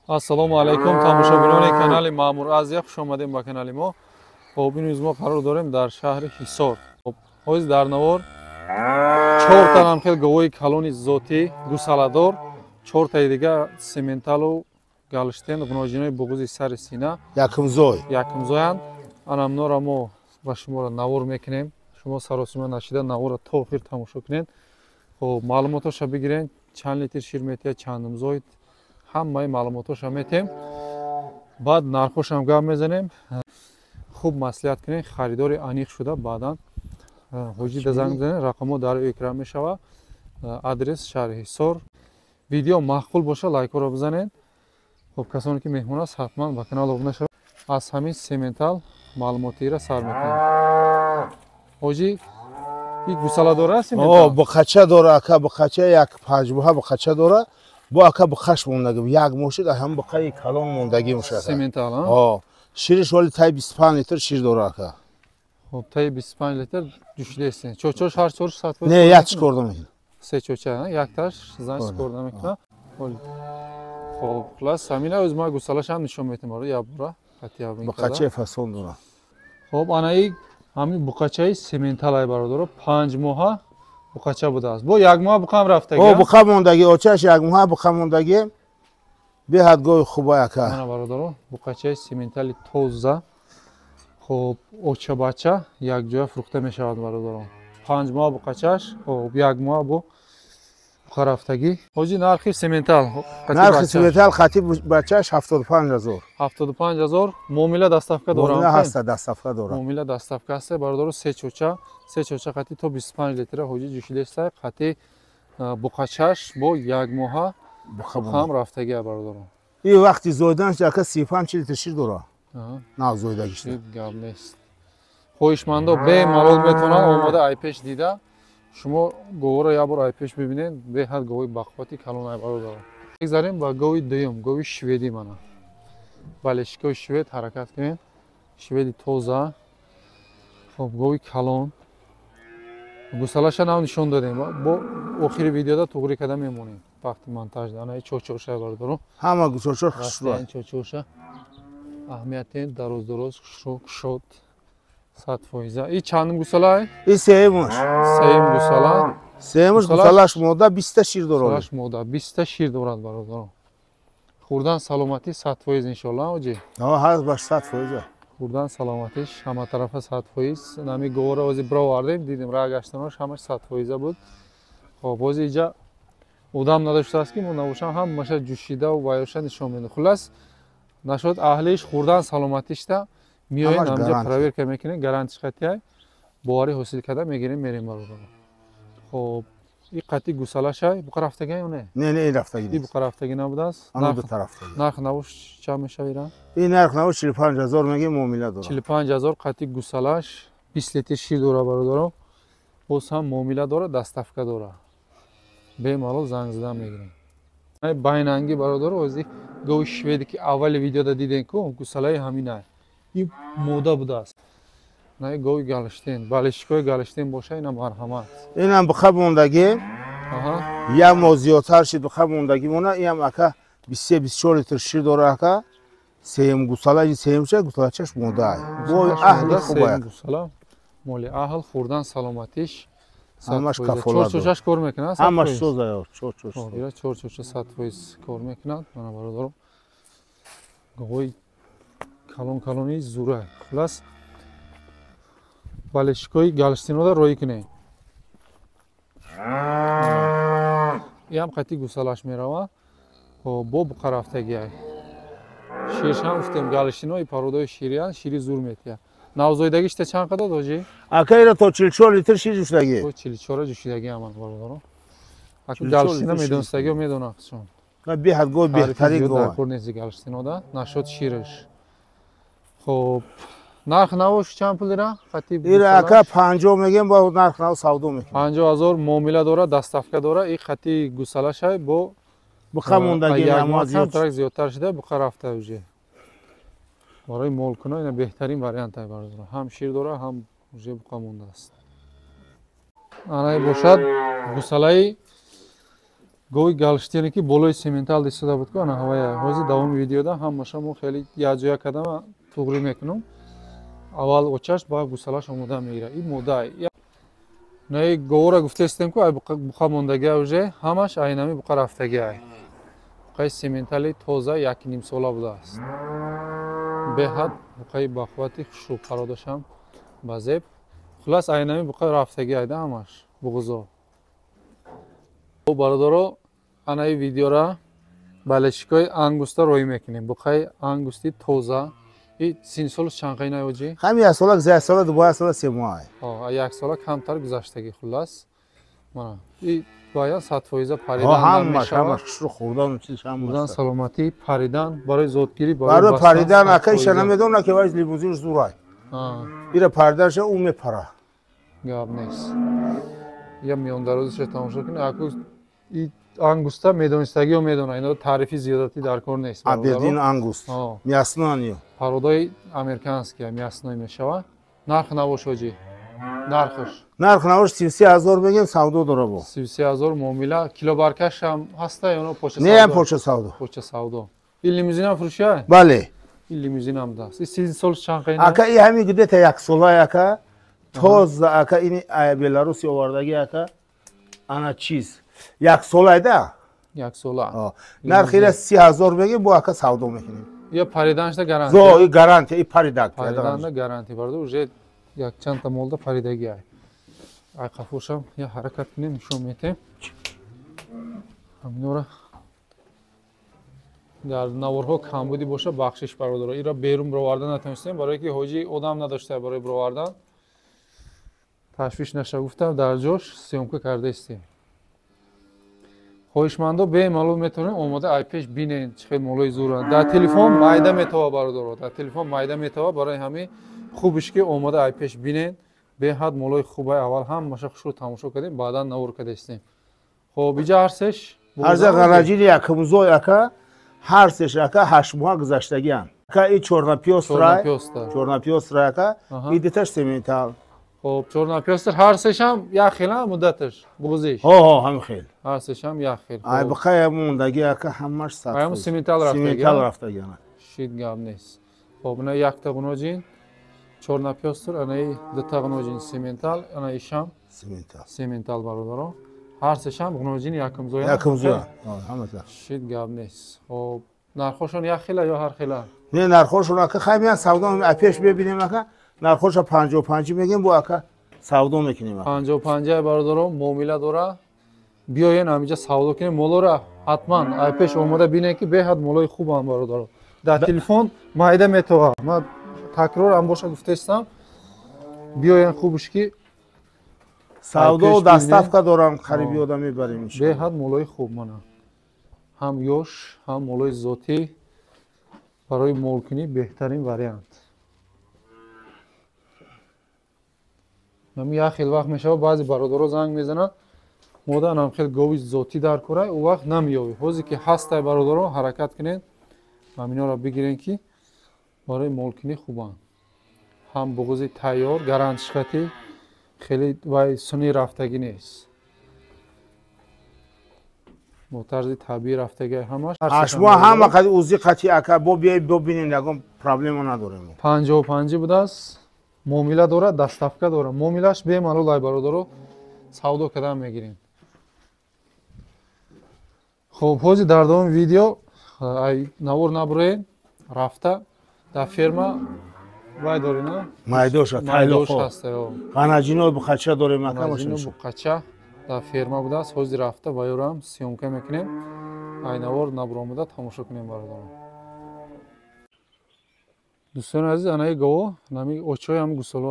Ассалому алайкум, тамошобинони канали Маъмур Азия, хуш омадем ба канали мо. Хоб, имрӯз мо қарор дорем дар шаҳри Ҳисор. Хоб, ҳозир дар навор чорта намхел говои калони зотӣ, гусаладор, чортаи дига сементалу галштен, ғуноҷинои буғузи сари сина. Якумзой. Якумзоянд. Анамнора мо ба шуморо навор мекунем. Шумо саросима нашида наворро то охир тамошо кунед. Хоб, маълумотоша бигирен, чанд литр шир метиҳад, чандумзой, ҳамаи маълумотоша метем. Баъд нархошам гап мезанем. Хуб маслиҳат кунед, харидори аниқ шуда баъдан ҳоҷида занг бизанед, рақамҳо дар экран мешавад. Адрес шаҳри Ҳисор. Видео маъқул боша, лайкҳоро бизанед. Хоб, касоне ки меҳмон аст, ҳатман ба канал обуна шавад. Аз ҳамин сементал маълумотиро сар мекунем. Ҳоҷӣ, ин гусала дора сементал? О, буқача дора, ака, буқача як панҷмоҳа буқача дора. Бо ака буқаш мондагӣ, як моҳ шуд, ҳам буқаи калон мондагӣ мешавад. Сементал, а? О, шириш вале таи 25 литр шир дора, ака. Хоб, таи 25 литр ҷӯшидаистен. Чочош ҳар чор 100%? Не, як чӣ корда мекунад. Се чоча, якташ зан корда мекунад. Хоб, хулас, ҳамина ӯз ма гусалаш ҳам нишон метем, ора як бора. Буқачаи фасон дора. Хоб, анаи ҳамин буқачаи сементалай, бародаро, 5 моҳа буқача будааст. Бо як моҳ буқам рафтагӣ? О, буқа мондагӣ, очаш як моҳа буқа мондагӣ. Беҳад гоҳи хуба, ака. Мана, бародаро, буқачаи сементали тоза. Хоб, оча бача якҷоя фурӯхта мешавад, бародаро. 5 моҳ буқачаш, хоб, як моҳ бо буқа рафтагӣ. Ҳоҷи, нархи сементал? Нархи сементал хати бачаш 75 ҳазор. 75 ҳазор. Муомила доставка дора? Муомила ҳаста, доставка дора. Муомила доставка ҳаста, бародаро. Се чоча, се чоча хати то 25 литра ҳоҷи ҷӯшидаиста, хати буқачаш бо як моҳа ҳам рафтагия, бародаро. Ин вақти зоиданаш, ака, 35 литр шир дора. Нав зоидагишта. Гап нест. Хоҳишмандо бемалол метавонанд омода айпеш дида, шумо говро як бор айпеш бибинед, беҳад гови бақуввати калонай, бародаро. Бигзарем ба гови дуюм, гови шведӣ. Мана, балешикои швед ҳаракат кунед, шведи тоза. Хоб, гови калон, гусалаша нав нишон додем, бо охири видеода туғрӣ карда мемонем вақти монтаж. Анаи чочоша, бародаро. Ҳама гусочо хушрӯ. Чочоша аҳамияте, дароз дароз, хушрӯ, кушод, 100%. И чандум гусалай? И сеюмаш. Сеюм гусала. Сеюмаш, гусалаш мода, 20 шир дорад. Гусалаш мода, 20 шир дорад, бародаро. Хӯрдан саломатӣ 100%, иншолло, оҷи. Ҳар баш 100%. Хӯрдан саломатиш ҳама тарафа 100%. Нами говора ози бировардем, дидем, раҳ гаштанош ҳамаш 100% буд. Хоб, бози иҷа одам надоштааст, ки мо набошам, ҳамаша ҷӯшидаву ваёша нишон медем. Хуллас, нашод аҳлиш, хӯрдан саломатишта миёем, ҳамҷа проверка мекунем, гарантиш қатъияй, боварӣ ҳосил карда мегирем, мерем, бародаро. Хоб, и қатъи гусалашай буқа рафтага ё не? Не, не, рафтагӣ. И буқа рафтагӣ набудааст. Нарх навош чанд мешава ира? И нарх навош 45 ҳазор мегем, муомила дорад. 45 ҳазор қатъи гусалаш, 20 литр шир дора, бародаро. Боз ҳам муомила дора, доставка дора, бемалол занг задан мегирем. Байнанги, бародаро, ози гови шведе ки аввали видеода дидем ку, гусалаи ҳаминай, ин мода будааст. На, гови галштен, балишкои галштен боша, ина марҳамат. Инам буқа мондагӣ, як моҳ зиёдтар шид, буқа мондагӣ мона. Инам, ака, 23 24 литр шир дора, ака. Сеюм гусала, ин сеюмша, гусалачаш мода, бо аҳли хуба. Гусала моли аҳл, хӯрдан саломатиш. Ҳамаш кафолат. Чор чочаш кор мекунад? Ҳамаш соза, чор чоч. Ира чор чоча 100% кор мекунад. Мана, бародаро, говои калон калони зура. Хулас, балешикои галштинода роӣ кунед. Иам қатъи гусалаш мерава, бо буқа рафтагиай. Ширшам гуфтем, галштинои пародаи шириян, шири зур метиҳад. Навзоидагишта чанд қадад, ҳоҷӣ? Ака, ира то 44 литр шир ҷӯшидагӣ. То 44 ҷӯшидагӣ аман, бародаро. Аку галштина медонистагио медонад чун. Беҳад гов, беҳтарин гов. Кор нест галштинода нашод шираш. Хоб, нарх навош чанд пул ира? Ира, ака, 50 мегем, бо нарх нав савдо мекунем. 50 ҳазор, муомила дора, доставка дора. И хати гусалашай бо буқа мондагӣ. Намоз зиёдтар шуда, буқа рафта уже. Барои молкуно ина беҳтарин вариант ай, бародаро. Ҳам шир дора, ҳам уже буқа мондааст. Анай бошад гусалаи Гови галштине ки болои сементал истода буд ку ана ҳавая. Ҳозир давоми видеода ҳамаша мо хеле якҷоя кардам туғрӣ мекунам. Аввал очаш баъд гусалаш омода мегирад. Ин мода. Наи говора гуфтаистем ку ай буқа мондагиай уже ҳамаш айнами буқа рафтагиай. Буқаи сементали тоза 1,5 сола будааст. Беҳад буқаи бахуввати хушрӯ пародашам ба зеб. Хулас айнами буқа рафтагиай да ҳамаш буғузо. Бародаро анаи видеора балешикои ангуста роӣ мекунем. Буқаи ангусти тоза. И синсолш чанд қайна оҷи? Ҳами як сола, як сола, ду сола, се моҳ. Як сола камтар гузаштагӣ хулас. Мана. И бояд 100% паридан ҳамаш ҳамаш хушрӯ хӯрдан чиз ҳамаш. Саломатӣ паридан барои зодгирӣ барои паридан ака иша намедонад ки вай лимузинш зурай. Ира париданша ӯ мепара. Гап нест. Я миёндарозиша тамошо кунед. Аку и ангуста медонистагиё медонад. Ино таърифи зиёдатӣ дар кор нест. Абердин ангуст. Мясной. Пародаи американский мясной мешавад. Нарх набош оҷи. Нархш. Нарх набош 33 000 мегем, савдо дора бо. 33 000 муомила. Килобаркаш ҳам ҳаста ё поча савдо? Не, поча савдо. Поча савдо. Ин лимузин ҳам фурӯшия? Бале. Ин лимузин ҳам даст. И син сол чанд қайна? Ака и ҳами где-то як сола ака. Тоза ака ини Беларуси овардаги ака. Ана чиз. Як сола да? Як сола. Нархи ира 30 000 мегем, бо ака савдо мекунем. Я париданшда гарантия? Зо, и гарантия, и паридак. Париданда гарантия барда, уже як чандта молда паридаги ай. Ай қафошам я ҳаракат кунем, нишон метем. Ҳаминора дар наворҳо камбудӣ боша, бахшиш бародаро. Ира берун бировардан натавонистем, барое ки ҳоҷӣ одам надошта барои бировардан. Ташвиш наша гуфтам, дар ҷош съёмка кардаистем. Хоҳишмандо бемалол метавонем омода ай пеш бинен чӣ хел молои зуранд. Дар телефон майда метава бародаро, дар телефон майда метава, барои ҳамин хубиш ки омода ай пеш бинен. Беҳад молои хубай аввал ҳамаша хушрӯ тамошо кардем, баъдан навор кардаистем. Хоб иҷа ҳарсеш ҳарзе ғараҷини якумзой ака, ҳарсеш ака 8 моҳа гузаштагиам. Ака и чорнапёстрай, чорнапёстрай ака, и диташ сементал. Хоб чорнапёстр ҳарсешам як хела муддаташ буғузиш. Ҳо, ҳо, ҳамин хел. Ҳарсешам як хел. Ай бақая мондаги ака ҳамаш сад. Аям сементал рафтаги. Сементал рафтаги. Шид гап нест. Хоб ина якта ғуноҷин чорнапёстр, анаи дута ғуноҷин сементал, ана ишам сементал. Сементал бародаро. Ҳарсешам ғуноҷини якумзоя. Якумзоя. Ҳамата. Шид гап нест. Хоб нархошон як хела ё ҳар хела? Не, нархошон ака хай меян савдо пеш мебинем ака. Нархоша 55 мегем, бо ака савдо мекунем. 55 бародаро муомила дора. Биёен ҳаминҷа савдо кунем. Молора ҳатман ай пеш омода бинем ки беҳад молои хубам бародаро. Дар телефон майда метова. Ман такрор ҳам боша гуфтаистам. Биёен хубш ки савдо доставка дорам, қариби одам мебарем. Беҳад молои хуб мана. Ҳам ёш, ҳам молои зотӣ барои молкунӣ беҳтарин вариант. Ҳамин як хел вақт мешавад баъзе бародаро занг мезананд, модан ҳам хел гови зотӣ дар кора, ӯ вақт намеёбӣ. Ҳозир ки ҳастай бародаро, ҳаракат кунед, ҳаминҳоро бигирен ки барои молкунӣ хубанд. Ҳам буғузи тайёр, гарантишқатӣ, хеле вай сунъӣ рафтагӣ нест. Бо тарзи табиӣ рафтагӣ ҳамаш. 8 моҳ ҳама қади узи қати ака, бо биёй бибинем, ягон проблема надорем. 55 будааст. Муомила дорад, доставка дорад. Муомилаш бемалол ай бародаро, савдо кардан мегирем. Хоб ҳозир дар давоми видео ай навор набуроем, рафта дар ферма вай дорем, на? Майдоша, тайлоқо. Ғанаҷино буқача дорем ака. Ғанаҷино буқача дар ферма будааст. Ҳозир рафта вайорам съёмка мекунем. Ай навор набуромада тамошо кунем бародарон. Дӯстони азиз, анаи гово, нами очои ҳами гусоло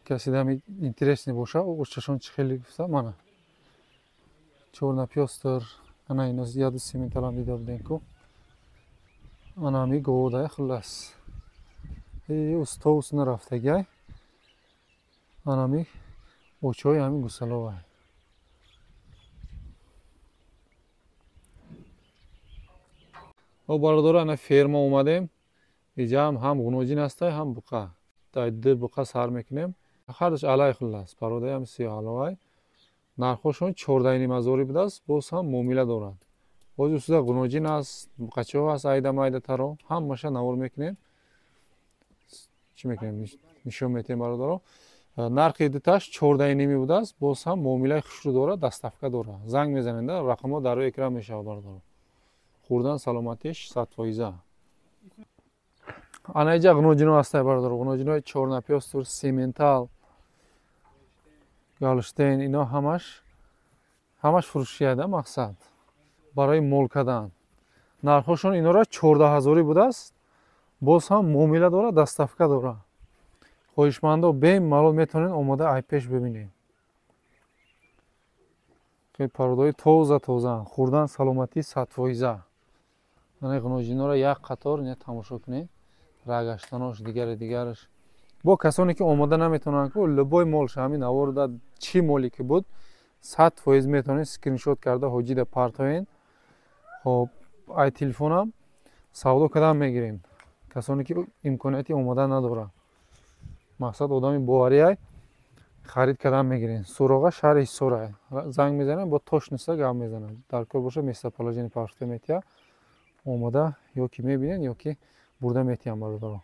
касе дами интересный боша, очашон чӣ хеле гуфта, мана. Чорнапёстр, ана ино яду сементалам дида будем ку. Ана ҳами говода хуллас. Усто ус нарафтагиай. Ана ҳами очои ҳами гусаловай. О бародаро, ана ферма омадем. Иҷаам ҳам ғуноҷин ҳастай, ҳам буқа. Дар ду буқа сар мекунем. Ҳардуш алай хуллас. Пародаям сиёҳаловай. Нархошон 14,5 ҳазорӣ будааст, боз ҳам муомила дорад. Боз усуда ғуноҷин аст, буқачаҳо аст, айда майдатаро ҳамаша навор мекунем. Чӣ мекунем? Нишон метиҳем бародаро. Нархи дуташ 14,5 будааст, боз ҳам муомилаи хушрӯ дорад, доставка дорад. Занг мезанед, рақамҳо дар рӯи экран мешавад бародаро. Хӯрдан саломатиш 100%. Ана иҷа ғуноҷино ҳастай бародаро. Ғуноҷинои чорнапёстур, сементал, галштейн, ино ҳамаш фурӯшияда мақсад барои мол кардан. Нархҳошон инора 14 ҳазорӣ будааст, боз ҳам муомила дорад, доставка дорад. Хоҳишмандо бемалол метавонед омода айпеш бибинед. Пародаҳои тоза тозаанд, хӯрдан саломатӣ 100%. Ана ғуноҷинора як қатор ина тамошо кунед, рагаштанош дигари дигараш. Бо касоне ки омода наметавонанд ку любой молша ҳамин наворда чӣ моле ки буд 100% метавонед скриншот карда ҳоҷида партоен. Хоб ай телефонам савдо кардан мегирем. Касоне ки имконияти омода надоранд, мақсад одами боварияй харид кардан мегирем. Суроға шаҳри Ҳисорай. Занг мезанем, бо точноста гап мезанам. Дар кор боша местоположение партофта метия, омода ё ки мебинед ё ки бурда метиҳам бародаро.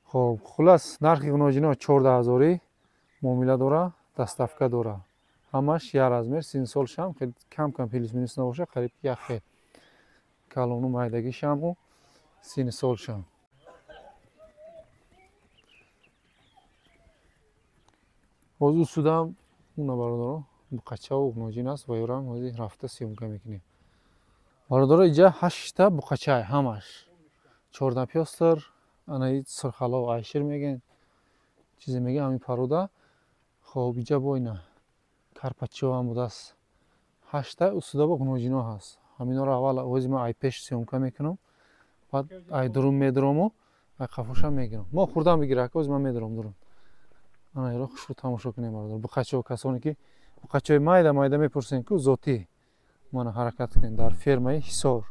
Хоб хулас нархи ғуноҷино 14 ҳазорӣ муомила дора, доставка дора. Ҳамаш як размер, синсолшам хеле кам кам плюс минус набоша, қариб як хел. Калону майдагишаму синсолшам. Боз усудам уна бародаро буқачаву ғуноҷин аст ва ёрам ҳозир рафта съёмка мекунем. Бародаро иҷа 8та буқачай ҳамаш. Чорнапёстр, анаи сурхало айшир мегӯянд, чизе мегӯянд ҳамин парода. Хоб иҷа бо ина карпаччиҳоам будааст. 8та усуда бо ғуноҷино ҳаст. Ҳаминҳоро аввал ҳозир ман айпеш съёмка мекунам, баъд ай дурун медурому ай қафошам мегирам. Мо хурдам бигир ака, ҳозир ман медурам дурун. Ана иро хушрӯ тамошо кунем бародар. Буқачаҳо касоне ки буқачаҳои майда майда мепурсен ку зотӣ, мана ҳаракат кунем дар фермаи Ҳисор.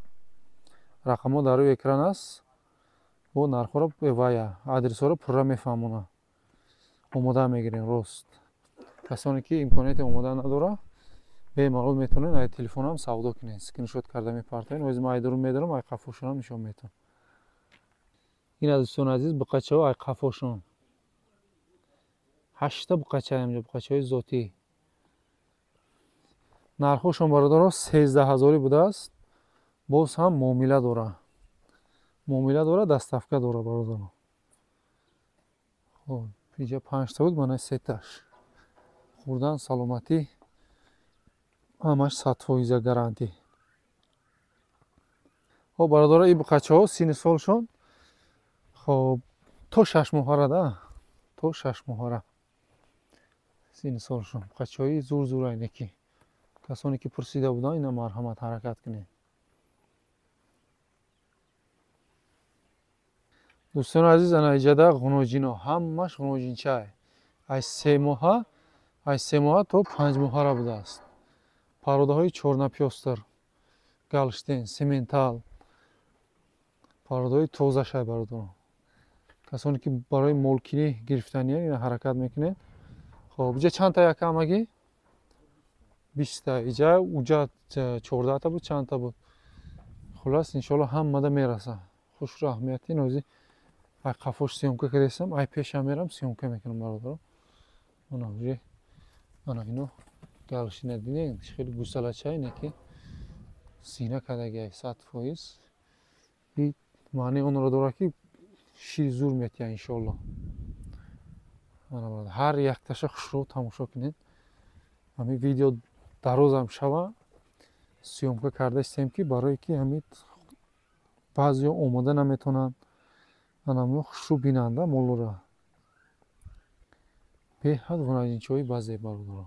Рақамҳо дар рӯи экран аст. Бо нархҳоро вая адресҳоро пурра мефаҳмонад. Омода мегирем рост. Касоне ки имконияти омода надора, бемалол метавонед ай телефонам савдо кунед. Скриншот карда мепартоед. Ҳозир ман ай дурун медорам, ай қафошонам нишон метавам. Ин аз дӯстони азиз буқачаҳо ай қафошон. 8та буқача ҳамҷо буқачаҳои зотӣ. Нархҳошон бародаро 13 ҳазорӣ будааст, боз ҳам муомила дора. Муомила дора, доставка дора бародаро. Хоб иҷа 5та буд, мана 3таш. Хӯрдан саломатӣ ҳамаш 100% гарантӣ. Хоб бародаро ин буқачаҳо синни солшон хоб то 6 моҳара да, то 6 моҳара синни солшон. Буқачаҳои зур зур айнеки. Касоне ки пурсида буданд, ина марҳамат ҳаракат кунед. Дӯстони азиз, ана иҷада ғуноҷино ҳамаш ғуноҷинчай. Аз 3 моҳа то 5 моҳара будааст. Пародаҳои чорнапёстр, галштен, сементал, пародаҳои тозашай бародарон. Касоне ки барои молкинӣ гирифтаниян, ина ҳаракат мекунед. Хоб иҷа чандта яка ҳамагӣ? 20та. Иҷа уҷа 14та буд, чандта буд. Хулас иншоалло ҳамада мераса. Хушрӯ аҳамияти нози ай қафош съёмка кардесам, ай пешам мерам съёмка мекунам бародаро. Ана уже ана ино галшина динед, хеле гусалачай не ки сина кардагиай 100%. И маънии онро дорад ки шир зур метиҳад иншоалло. Ана бародар, ҳар якташа хушрӯ тамошо кунед. Ҳамин видео дарозам шава съёмка кардаистем ки барое ки ҳамин баъзеҳо омода наметавонанд, анамно хушрӯ бинанда моллора. Беҳад ғунаҷинчаҳои баъзе бародаро.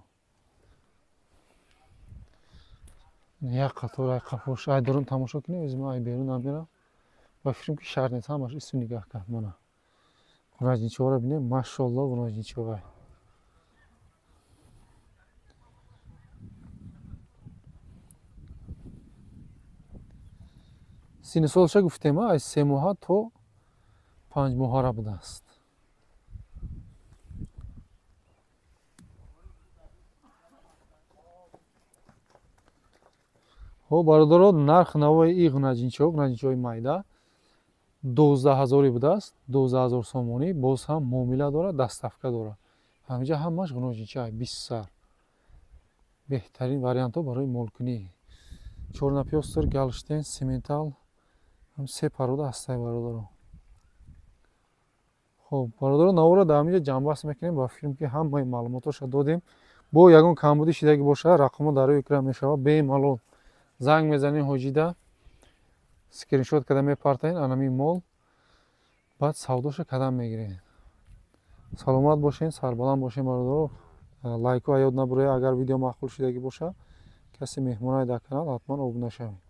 Як қатор ай қафош ай дурун тамошо кунед, ҳозир ман ай берун намерам. Ба фикрам ки шарт нест, ҳамаш исту нигаҳ кард. Мана ғунаҷинчаҳоро бинед, машоалло ғунаҷинчаҳоай. Синни солша гуфтем, аз 3 моҳа то 5 моҳара будааст. Хоб, бародаро, нарх навои и ғунаҷинчаҳо, ғунаҷинчаҳои майда 12 ҳазорӣ будааст, 12 000 сомонӣ. Боз ҳам муомила дорад, доставка дорад. Ҳаминҷа ҳамаш ғуноҷинча, 20 сар. Беҳтарин вариантҳо барои молкунӣ: чёрно-пёстрый, голштин, симментал, се порода ҳастай, бародаро. Хоб, бародаро, наворо дар ҳаминҷа ҷамъбаст мекунем. Ба фикрам, ки ҳамаи маълумотҳоша додем. Бо ягон камбудӣ шидаги бошад, рақамҳо дар рӯи экран мешавад, бемалол занг мезанем ҳоҷида, скриншот карда мепартаен анами мол, баъд савдоша кадам мегирем. Саломат бошен, сарбаланд бошен, бародаро. Лайку аёд набуред, агар видео маъқул шудагӣ бошад. Касе меҳмонае дар канал, ҳатман обуна шавед.